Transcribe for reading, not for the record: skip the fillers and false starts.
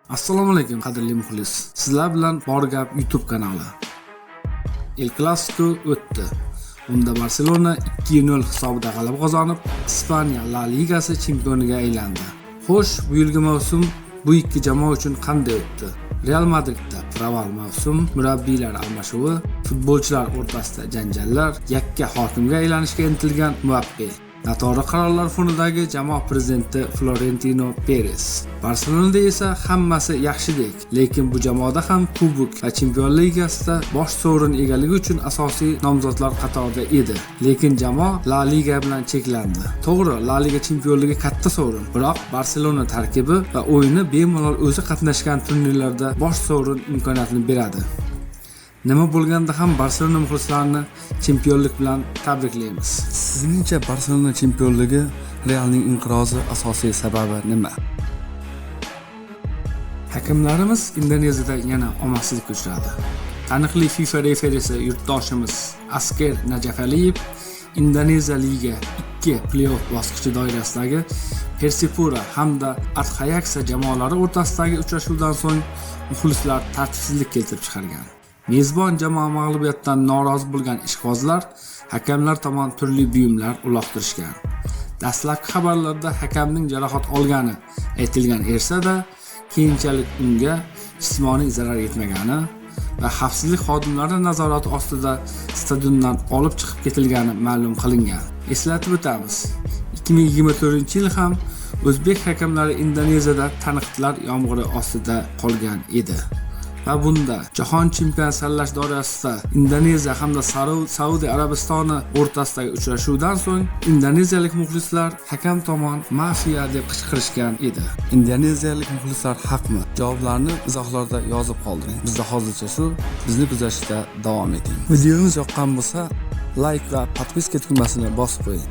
Assalomu alaykum, qadrli muxlis. Sizlar bilan Bor gap YouTube kanali. El Clasico o'tdi. Unda Barselona 2-0 hisobida g'alaba qozonib, Ispaniya La Ligasi chempioniga aylandi. Xo'sh, bu yilgi mavsum bu ikki jamoa uchun qanday o'tdi? Real Madridda провал mavsum, murabbiylar almashuvi, futbolchilar o'rtasida janjallar, yakka hokimga aylanishga intilgan Mbappe, noto'g'ri qarorlar fonidagi jamoa prezidenti Florentino Peres. Barselonada esa hammasi yaxshidek, lekin bu jamoada ham kubok va Chempionlar Ligasida bosh sovrin egaligi uchun asosiy nomzodlar qatorida edi. Lekin jamoa La Liga bilan cheklandi. To'g'ri, La Liga chempionligi katta sovrin, biroq Barselona tarkibi va o'yini bemalol o'zi qatnashgan turnirlarda bosh sovrin imkoniyatini beradi. Nima bo'lganda ham Barselona muxlislarini chempionlik bilan tabriklaymiz. Sizningcha, Barselona chempionligi, Realning inqirozi asosiy sababi nima? Hakamlarimiz Indoneziyada yana omadsizlikka uchradi. Taniqli FIFA referisi yurtdoshimiz Asker Najafaliyev Indoneziya Liga 2 play-off bosqichi doirasidagi Persipura hamda Adhayaksa jamoalari o'rtasidagi uchrashuvdan so'ng muxlislar tartibsizlik keltirib chiqargan. Mezbon jamoa mag'lubiyatidan norozi bo'lgan ishqibozlar hakamlar tomon turli buyumlar uloqtirishgan. Dastlabki xabarlarda hakamning jarohat olgani aytilgan esa-da, keyinchalik unga jismoniy zarar yetmagani va xavfsizlik xodimlari nazorati ostida stadiondan olib chiqib ketilgani ma'lum qilingan. Eslatib o'tamiz, 2024-yil ham o'zbek hakamlari Indoneziyada tanqidlar yomg'iri ostida qolgan edi. Va bunda jahon chempionati saralash doirasida Indoneziya hamda Saudiya Arabistoni o'rtasidagi uchrashuvdan so'ng indoneziyalik muxlislar hakam tomon "mafiya" deb qichqirishgan edi. Indoneziyalik muxlislar haqmi? Javoblarni izohlarda yozib qoldiring. Bizda hozircha shu. Bizni kuzatishda davom eting. Videomiz yoqqan bo'lsa, layk va подписка tugmasini bosib qo'ying.